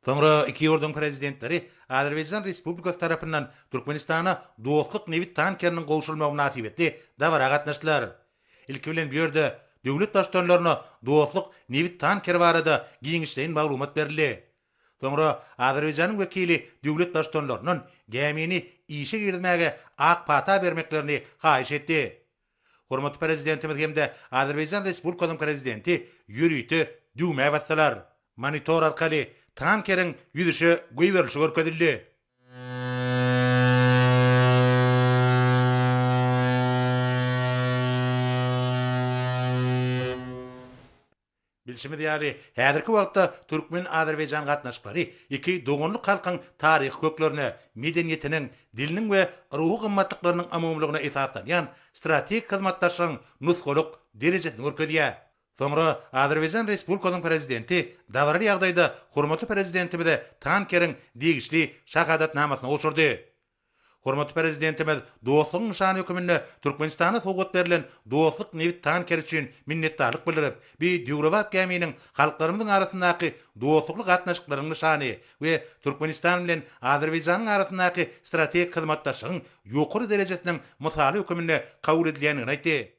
Soňra iki ýurduň Prezidentleri Azerbaýjan Respublikasy tarapyndan Türkmenistana Dostluk nebit tankeriniň gowşurylmagy mynasybetli dabara gatnaşdylar. Ilki bilen bu ýerde döwlet Baştutanlaryna Dostluk nebit tankeri barada giňişleýin maglumat berildi. Soňra Azerbaýjanyň wekili döwlet Baştutanlaryndan gämini işe girizmäge ak pata bermeklerini haýyş etdi. Hormatly Prezidentimiz hem-de Azerbaýjan Respublikasynyň Prezidenti ýörite düwmä basdylar. Monitor arkaly tankeriň ýüzüşe goýberilişi görkezildi. Bilşimiz ýaly, häzirki wagtda türkmen-azerbaýjan gatnaşyklary iki doganlyk halkyň taryhy köklerine, medeniýetiniň, diliniň we ruhy gymmatlyklarynyň umumylygyna esaslanýan strategik hyzmatdaşlygyň nusgalyk derejesini görkezýär. Soňra Azerbaýjan Respublikasynyň Prezidenti dabaraly ýagdaýda hormatly Prezidentimize tankeriň degişli şahadatnamasyny gowşurdy. Hormatly Prezidentimiz dostlugyň nyşany höküminde Türkmenistana sowgat berlen Dostluk nebit tankeri üçin minnetdarlyk bildirip, bu döwrebap gäminiň halklarymyzyň arasyndaky dostlukly gatnaşyklaryň nyşany we Türkmenistan bilen Azerbaýjanyň arasyndaky strategik hyzmatdaşlygyň ýokary derejesiniň mysaly höküminde kabul edilýändigini aýtdy.